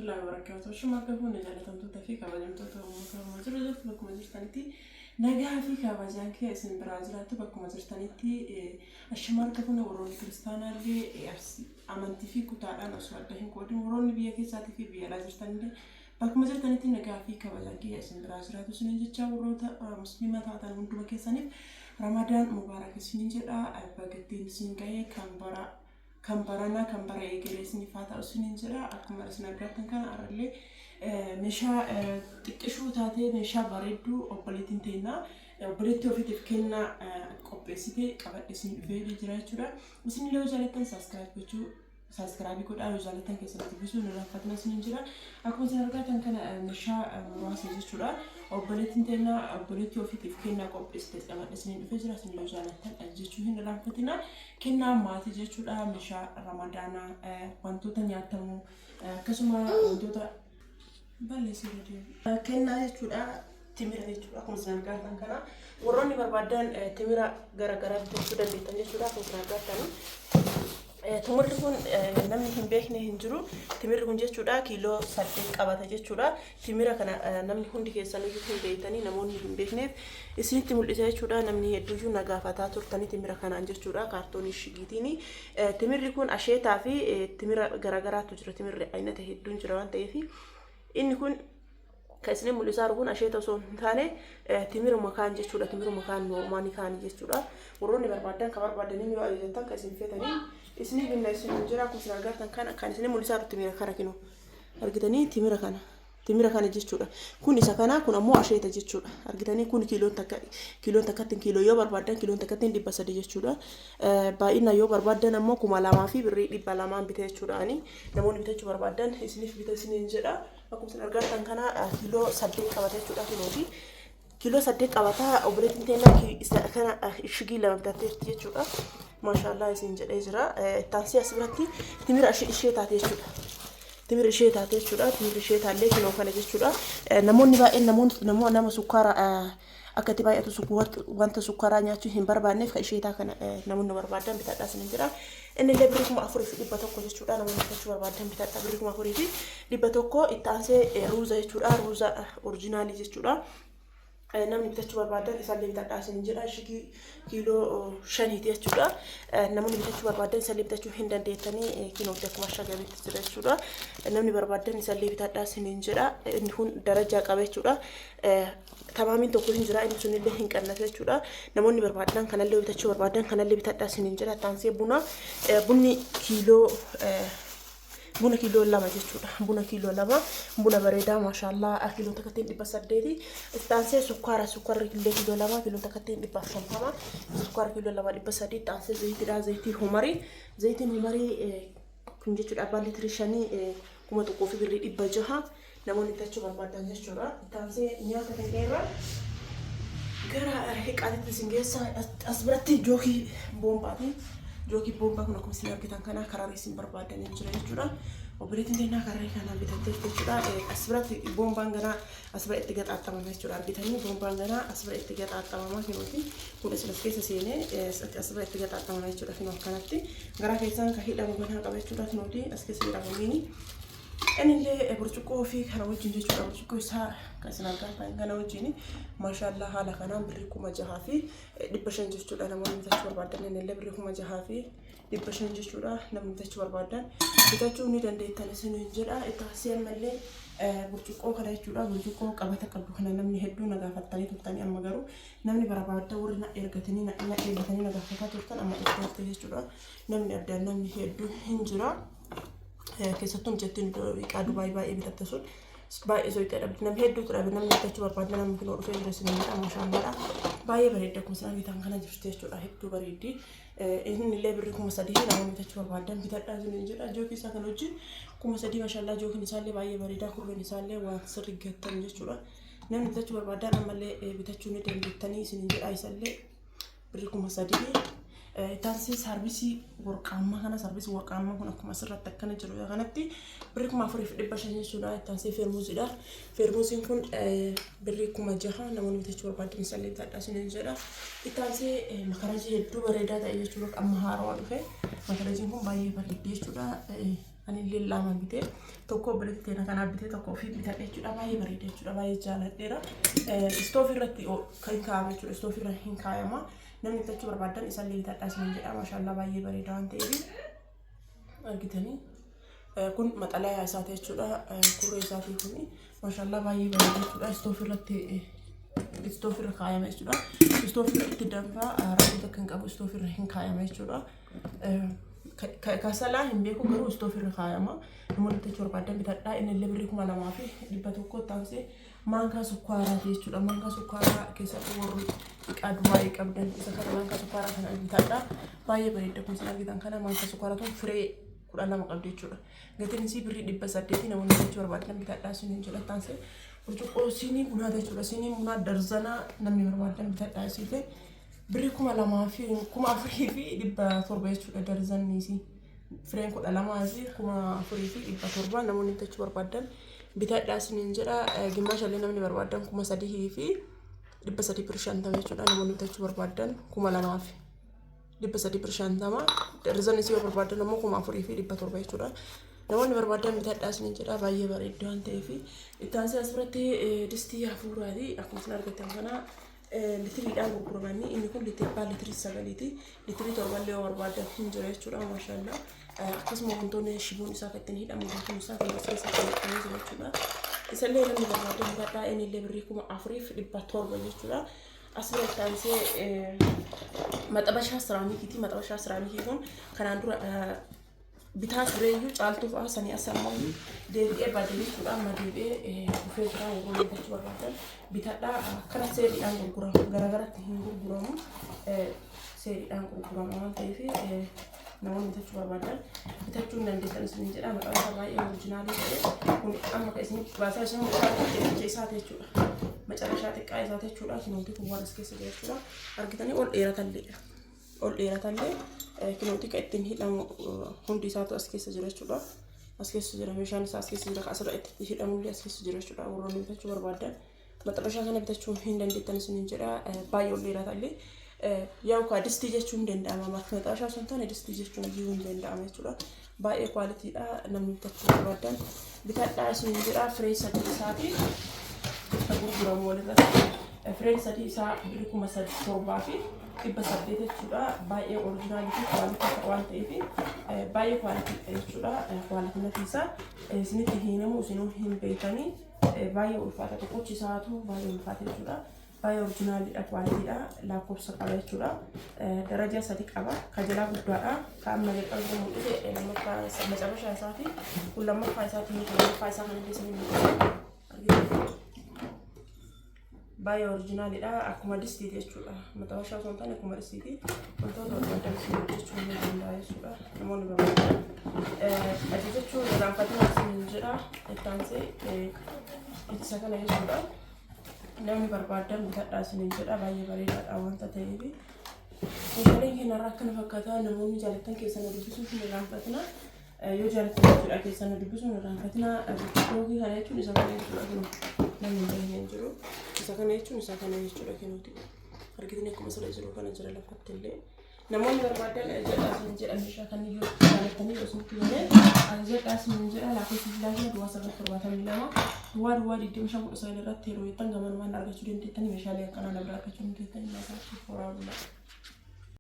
Warahmatullahi wabarakatuh. Shuma akka fuunne jaalatamtoota fi kabajamtoota uummata Oromoo jiru jirtu bakkuma jirtanitti nagaa fi kabajaan kee isin biraa jiraattu bakkuma jirtanitti ashama harka fuunne warroonni kiristaanaallee amantii fi kutaadhaan osoo adda hin qoodin warroonni biyya keessaatii fi biyya alaa jirtanillee bakkuma jirtanitti nagaa fi kabajaan kee isin biraa jiraatu isiniin jecha warroota musliima taatan hunduma keessaniif Ramadaan mubaarak isiniin jedha. Bagattiin isin ga'ee kan bara kan baranaa kan bara eegalee isiniif haa ta'u isiniin jedha. Akkuma isin argattan kana har'allee meeshaa xiqqishuu taatee meeshaa bareedduu obboleettiin teennaa obboleettii ofiitiif kennaa qopheessitee qabadhe isin dhufee jira jechuudha. Isin illee yoo jaallattan subscribe gochuu subscribe godhaa yoo jaallattan keessatti dubbisuu hin irraanfatina isiniin jira. Akkuma isin argatan kana meeshaa muraasa jechuudha. Obboleettiin teennaa obboleettii ofiitiif kennaa qopheessite qabadhe isiniin dhufee jira. Isin yoo jaallattan jechuu hin irraanfatina. Kennaa maatii jechuudha. Meeshaa ramadaanaa wantoota nyaatamu akkasuma wantoota balleessuu deemu. Kennaa jechuudha. Timira jechuudha. Akkuma isin argatan kana warroonni barbaadan timira garaagaraa bitachuu dandeettan jechuudha. Akkuma isin argatan timirri kun namni hin beekne hin jiru. Timirri kun jechuudha kiiloo 8 qabata jechuudha. Timira kana namni hundi keessaniyyuu hin beektanii namoonni hin beekneef isinitti mul'isa jechuudha. Namni hedduuyyuu na gaafataa turtanii timira kanaan jechuudha. Kaartoonii shigiitiin. Timirri kun asheetaa fi timira garaagaraatu jira. Timirri aynata hedduun jira waan ta'eef inni kun kan isin mul'isaa jiru kun asheeta osoo hin taane timiruma kaan jechuudha. Timiruma kaan normaanii kaanii jechuudha. Warroonni barbaadan kan barbaadanii yoo ajajattan kan isin feetanii isinii binna isin jira. Akkuma isin argartan kana kan isin mul'isaa jiru timira kana kinoo argitanii timira kana. Timira kana jechuudha. Kun isa kana kun ammoo asheeta jechuudha. Argitanii kun kiiloon takka kiiloon takkatti kiiloo yoo barbaadan kiiloon takkatti 300 jechuudha. Baay'ina yoo barbaadan ammoo 2000 fi birrii 200 bita jechuudha. Ani namoonni bitachuu barbaadan isiniif bita isiniin jedha. Akkuma isin argartan kana kiiloo 8 qabata jechuudha kiilooti. Kiiloo 8 qabata obboleettiin teennaa isa kana shigii 2 bitatteerti jechuudha. Maashaallah isin jedhee jira. Ittaansii as biratti timira ishee taate jechuudha. Timira ishee taate jechuudha. Timirri ishee taallee kinoo kana jechuudha. Namoonni baay'een namoonni nama sukkaara akka itti baay'atu wanta sukkaaraa nyaachuu hin barbaanneef kan isheetaa kana namoonni barbaadan bitadhaa isin jira. Inni illee birrii 4100 jechuudha. Namoonni bitachuu barbaadan bitadhaa birrii 4100. Itti aansee ruuza jechuudha. Ruuza oriijinaalii jechuudha. Namni bitachuu barbaadan isaallee bitadhaa isin jedha. Shigii kiiloo 5ti jechuudha. Namoonni bitachuu barbaadan isaallee bitachuu hin dandeettanii kiilootti akkuma shagametti jira jechuudha. Namni barbaadan isaallee bitadhaa isin jedha. Inni kun darajaa qaba jechuudha. Tamaamiin tokko hin jira inni sunillee hin qannatu jechuudha. Namoonni barbaadan kanallee bitachuu barbaadan kanallee bitadhaa isiniin jedha. Taansee buna bunni kiiloo buna kiiloo 2 jechuudha. Buna kiiloo 2 buna bareedaa maashaallaa kiiloo takkattiin 800. Taansee sukkaara sukkaarri illee kiiloo 2 kiiloo takkattiin 150. Sukkaara kiiloo 2 300. Taansee zayitiidha zayitii humarii zayitiin humarii kun jechuudha abbaan liitirii 5 1000 fi birrii 600 namoonni bitachuu barbaadan jechuudha. Ittaansee nyaata kan irra gara hiqaatitti isin geessa as biratti jookii boombaati. Jookii boombaa kun akkuma isin argitan kana karaa isin barbaadanii jira jechuudha. Obboleettiin keenyaa karaa kanaan bitattee jechuudha. As biratti boombaan ganaa as bira itti gaxaaxamama jechuudha. Argitanii boombaan ganaa as bira itti gaxaaxamama kinuuti. Kun isin as keessa seenee as bira itti gaxaaxamama jechuudha. Kinoo akkanatti garaa keessaan kan hidhamu ganaa qaba jechuudha. Kinuuti as keessa hidhamamiini. Inillee burcuqqoo ofii kana wajjin jechuudha. Burcuqqoo isaa kan isin argaa kana wajjin maashaallaa haala kanaan birrii 6500 jechuudha. Namoonni bitachuu barbaadan inillee birrii 6500 jechuudha. Namni bitachuu barbaadan bitachuu ni dandeettan isin jedha. Itti ammallee burcuqqoo kana jechuudha. Burcuqqoo qabata qabdu kana namni hedduu na gaafattanii turtanii amma garuu namni barbaadda warri na ergatanii na ergatanii na gaafataa turtan amma dhufteerti jechuudha. Namni addaan namni hedduu hin jira. Keessattuu mucattiin iqaa Dubaay baay'ee bitatte sun baay'ee soyixee dhabdi. Namni hedduutu dhabe namni bitachuu barbaadda namni kunoo dhufee jira isin jedha maashaallaadha. Baay'ee bareedda akkuma isin argitan kana jirti jechuudha. Hedduu bareeddi. Inni illee birrii 3000 namoonni bitachuu barbaadan bitadhaa isin jedha. Jookii isaa kan wajjin 3000 maashallaa jookiin isaallee baay'ee bareeda. Kurreen isaallee waan sirri gattan jechuudha. Namni bitachuu barbaadan ammallee bitachuu ni dandeettanii isin jedha isallee birrii 3000. Taansee saarvisii warqaammaa kana saarvisii warqaammaa kun akkuma asirratti akkana jiru kanatti birrii 4500 jechuudha. Taansee feermuziidha. Feermuziin kun birrii 6000 namoonni bitachuu barbaadan isallee bitadhaa isiniin jedha. Ittaansee makarajii hedduu bareedaa ta'e jechuudha. Amma haarawaa dhufe. Makarajiin kun baay'ee bareeddi jechuudha. Ani illee lama bitee, tokko obboleettii teena kanaaf bitee, tokko ofii bitadhe jechuudha. Baay'ee bareeda jechuudha. Baay'ee jaaladheera. Istoofii irratti kan kaa'ame jechuudha. Istoofii irra hin kaayama. Namni bitachuu barbaadan isallee bitadhaa isiniin jedha. Maashaallaa, baay'ee bareeda waan ta'eef argitanii. Kun maxalayaa isaati jechuudha. Kurree isaatii kuni maashaallaa baay'ee bareeda jechuudha. Istoofii irratti, istoofii irra kaayama jechuudha. Istoofii irra itti danfaa, rakkoo takka hin qabu, istoofii irra hin kaayama jechuudha. Kasalaa hin beeku, garuu istoofii irra kaayama. Namoonni bitachuu barbaadan bitadhaa. Inni illee birrii 2100 taansee maankaa sukkaaraati jechuudha. Maankaa sukkaaraa keessatti warri xiqqaa Dubaayii qabdan isa kana, maankaa sukkaaraa kana bitadhaa. Baay'ee bareeda. Kun isin argitan kana, maankaa sukkaaraa tun firee 12 qabdi jechuudha. Gatiin isii birrii 800. Namoonni bitachuu barbaadan bitadhaa isiniin jedha. Taansee burcuqqoo siinii bunaa jechuudha. Siinii bunaa darzanaa namni barbaadan bitadhaa isiite. Birrii 2000 fi 4700 jechuudha darzanni isii. Fireen 12 isii 4700. Namoonni bitachuu barbaadan bitadhaa isiniin jedha. Gimmaashallee namni barbaadan 3300 birrii 50 jechuudha. Namoonni bitachuu barbaadan 2300 birrii 50. Darzan isii yoo barbaadan ammoo 4700 jechuudha. Namoonni barbaadan bitadhaa isiniin jedha. Baay'ee bareeddu waan ta'eef. Itti aansee as biratti distii hafuuraati. Akkuma isin argattan kana litiriidhaan gurguramanii, inni kun abbaa litirii 9ti. Litirii 7llee yoo barbaadan hin jira jechuudha. Maashaallaa. Akkasuma wantoonni shiboon isaa kan ittiin hidhamu guutuun isaa kan as keessatti naqamee jira jechuudha. Isallee namni barbaadan bitadhaa. Inni illee birrii 4700 jechuudha. As biratti aansee maxabashaa siraamikiiti. Maxabashaa siraamikii kun kanaan dura bitaa tureeyyuu caaltuu fa'aa sanii as ammoo deebi'ee badee jechuudha. Amma deebi'ee dhufee jira. Warroonni bitachuu barbaadan bitadhaa. Akkana seeriidhaan gurguramu. Garagaratti hin gurguramu. Seeriidhaan gurgurama waan ta'eef namoonni bitachuu barbaadan bitachuu hin dandeessan isiniin jedha. Maqaan isaa baay'ee original ta'e kun amma kan isin baasaa isin mul'atu isaati jechuudha. Macarashaa xiqqaa isaati jechuudha. Kinooti kun waan as keessa jira jechuudha. Argitanii, ol dheeratallee. Ol dheeratallee kinooti kan ittiin hidhamu hundi isaatu as keessa jira jechuudha. As keessa jira, meeshaan isaa as keessa jira, kan asirra itti hidhamullee as keessa jira jechuudha. Warroonni bitachuu barbaadan maxabashaa kana bitachuu hin dandeettan isiniin jedha. Baay'ee ol dheeratallee. Yaa'u kaa distii jechuun hin danda'ama. Maxabashaa osoo hin taane distii jechuun iyyuu hin danda'ama jechuudha. Baay'ee qualitydha, namni bitachuu barbaadan bitadhaa isiniin jedha. Firee sadii isaati kan gurguramu walirratti. Fireen sadii isaa birrii 7800 jechuudha. Baay'ee original fi quality waan ta'eef, baay'ee quality jechuudha. Qualityn isaa isinitti hiinamu, isinuu hin beekanii, baay'ee ulfaata, tokkochi isaatu baay'ee ulfaata jechuudha. Baay'ee originalidha, qualitydha, lakkoofsa qaba jechuudha. Darajaa sadi qaba. Ka jalaa guddaadha. Ka amma jalqaba mul'ise lammaffaa macarrashaa isaati. Kun lammaffaa isaati, lammaffaa isaa kana keessa ni mul'isa. Baay'ee originalidha. Akkuma distiiti jechuudha. Maxabashaa osoo hin taane akkuma distiiti. Wantoota barbaadan isin hojjechuu ni danda'a jechuudha. Namoonni barbaadan ajajachuu irraanfatina isin jedha. Itti aansee isa kana jechuudha. Namni barbaadan bitadhaa isiniin jedha. Baay'ee bareedaadha wanta ta'eef. Meeshaaleen keenyarraa akkana fakkaata. Namoonni jaallattan keessan dubbisuu hin irraanfatina. Yoo jaallattan jechuudha, keessan dubbisuu hin irraanfatina. Burcuqqoo kana jechuun isa kana jechuudha. Kun namni hin beekne hin jiru. Isa kana jechuun isa kana jechuudha kenuuti. Argitanii, akkuma sirra jiru kana jira lafatti illee. Namoonni barbaadan jedhaa isin jedha. Meeshaa kan yoo jaalattanii yoo isinitti tolee jedhaa isin jedha. Lakkoofsi bilbilaa 0972 00 25 19 irratti yeroo jettan gamanumaan argachuu dandeettanii, meeshaalee akkanaa na bira argachuu dandeettanii. Maqaa horaa bulaa.